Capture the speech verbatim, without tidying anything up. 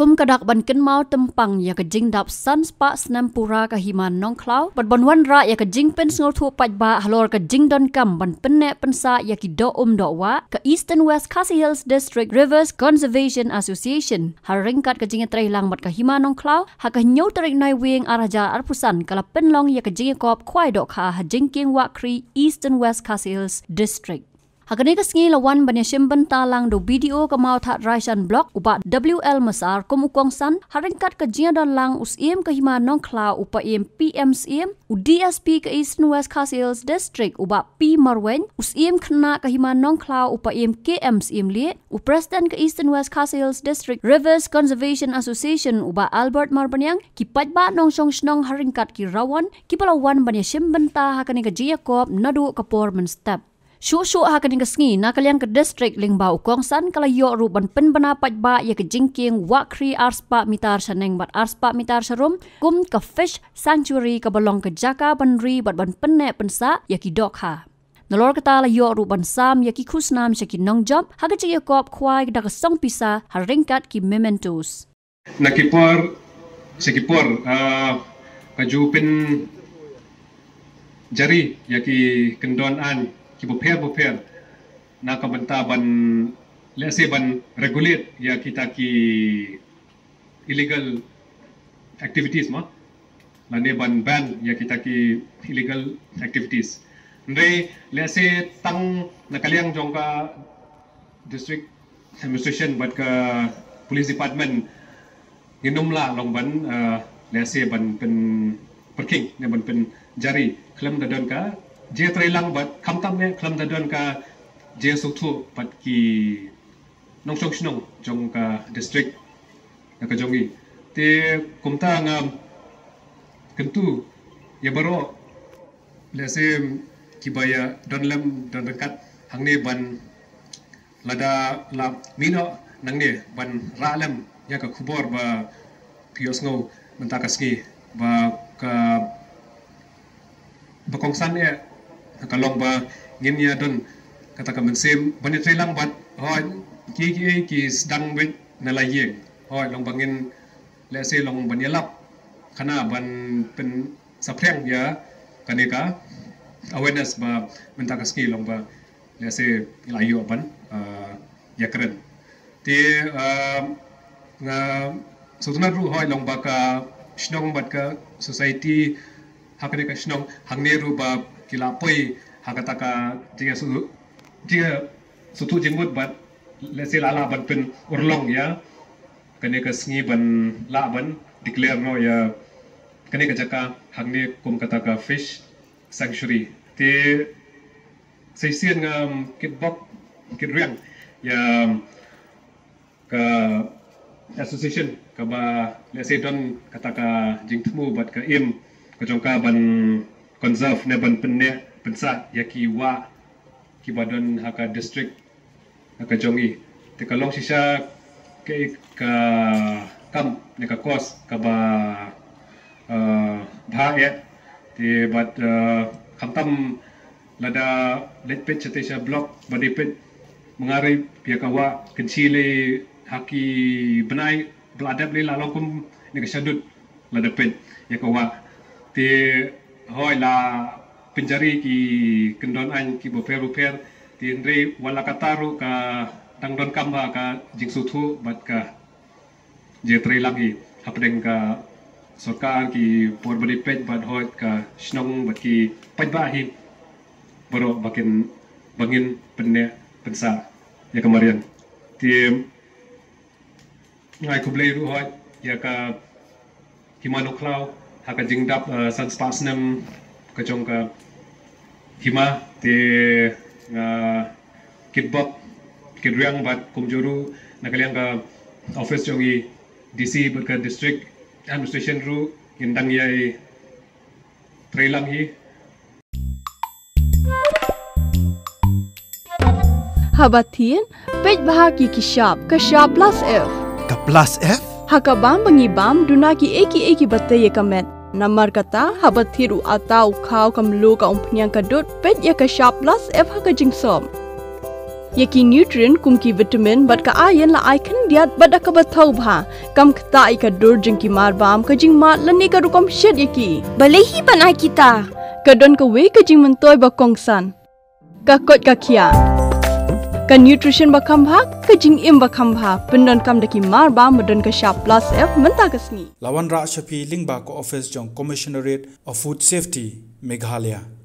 Kum ka dak ban kynmaw tympang ïa ka jingdap san spah snem pura ka Hima Nongkhlaw, bad ban wanrah ïa ka jingpynsngewthuh paidbah halor ka jingdonkam ban pynneh pynsah ïa ki doh um doh wah, ka Eastern West Khasi Hills District Rivers Conservation Association, ha ryngkat ka jingïatreilang bad ka Hima Nongkhlaw, ha ka hynñiew tarik Naiwieng ar hajar arphew san ka la pynlong ïa ka jingïakop khwai dohkha ha Jingkieng Wahkhri, Eastern West Khasi Hills District. Ha kane ka sngi la wan ban ïashim bynta lang da u B D O ka Mawthadraishan Block, u Bah W L Massar kum u kongsan, ha ryngkat ka jingïadon lang u Syiem ka Hima Nongkhlaw, u Paiem P M Syiem, u D S P ka Eastern West Khasi Hills District, u Bah P Marwein, u Syiem Khynnah ka Hima Nongkhlaw, u Paiem K M Syiemlieh, u President ka Eastern West Khasi Hills District Rivers Conservation Association, u Bah Albert Marbaniang, ki paidbah nongshong shnong ha ryngkat ki rawon, kiba la wan ban ïashim bynta ha kane ka jingïakop naduh ka por mynstep. Shuh shuh ha kane ka sngi, na ka liang ka district lyngba u kongsan ka la ïoh ruh ban pynbna paidbah ïa ka Jingkieng Wahkhri ar spah mitar shaneng bad ar spah mitar sharum, kum ka Fish Sanctuary kaba long ka jaka ban ri bad ban pynneh pynsah ïa ki dohkha. Nalor kata la ïoh ruh ban sam ïa ki khusnam sha ki nongjop, ha ka jingïakop khwai da ka song pisa, ha ryngkat ki mementos. Na ki por, sha ki por, ah, ka ju pynjari ïa ki kyndon aiñ kiba pher ba pher, na ka bynta ban, lehse ban regulate ïa kita ki illegal activities mo. Lane ban ban ïa kita ki illegal activities. Hynrei lehse tang na ka liang jong ka district administration bad ka police department, ngin ym lah long ban, eh, lehse ban pynpyrkhing ne ban pynjari khlem da don ka jingïatreilang bad khamtam ne khlem da don ka jingsngewthuh bad ki nongshong shnong jong ka district na ka jong ngi. Te kumta nga kyntu ïa baroh, lehse kiba ïa don lem don ryngkat hangne ban, lada la mih noh nangne ban rah lem ïa ka khubor ba phi ïohsngew mynta ka sngi ba ka ba kongsan eh, ka long ba ngin ïa don kata ka mynsiem ban ïatreilang bad, hooid, ki ki ki sdang beit na la ïing, hooid, long ba ngin, lehse long ban ïalap khana ban pynsaphriang ïa kane ka awareness ba mynta ka sngi long ba lehse la ïoh ban, ah, ïakren. Te, ah, nga sngewtynnat ruh, hooid, long ba ka shnong bad ka society ha kane ka shnong hangne ruh ba ki la poi ha kata ka jingïasngewthuh, jingïasngewthuh jingmut bad lehse la lah ban pynurlong ïa kane ka sngi ban lah ban declare noh ïa kane ka jaka hangne kum kata ka Fish Sanctuary. Te shisien nga kitbok kitrwiang ïa ka association kaba lehse don kata ka jingthmu bad ka im ka jong ka ban conserve ne ban pynneh pynsah ïa ki wah kiba don ha ka district na ka jong ngi. Te ka long shisha kaei ka kam ne ka cause kaba, eh, bha eh. Te bad, eh, khamtam lada leit peit shatei sha block ba dei peit mynta ri ïa ka wah kynshi lei ha ki bnai ba la dep lei la long kum ne ka shadut lada peit ïa ka wah. Te hooid la pynjari ki kyndon aiñ kiba pher ba pher, te hynrei wat la katta ruh ka dang donkam ha ka jingsngewthuh bad ka jingïatreilang hi hapdeng ka sorkar, ki por ba dei peit bad hooid ka shnong bad ki paidbah hi baroh ba kin, ba ngin pynneh pynsah ïa ka mariang. Te nga ai khublei ruh hooid ïa ka Hima Nongkhlaw ha ka jingdap, eh, san spah snem ka jong ka hima. Te nga kitbok kitrwiang bad kumjuh ruh na ka liang ka office jong i D C bad ka district administration ruh ngin dang ïai treilang hi. Haba thied, peit bha ki ki shap, ka shap plus F. Ka plus F? Ha ka bam ba ngi bam, duna kiei kiei kiba tei ïa ka met. Namar kata, haba thied u atta, u khaw, ka mluh, ka umphniang, ka dud, peit ïa ka shap plus F ha ka jingsop. Ïa ki nutrient kum ki vitamin bad ka iron la ai khyndiat bad da kaba thaw bha. Kam ktah ïa ka dur jong ki marbam, ka jingmad lane ka rukom shet ïa ki. Balei hi ban ai kita? Ka don kawei ka jingmyntoi ba kongsan. Ka koit ka khiah. Ka nutrition ba kham bha, ka jingim ba kham bha. Pyndonkam da ki marbam ba don ka shap plus F mynta ka sngi. La wanrah sha phi lyngba ka office jong Commissionerate of Food Safety, Meghalaya.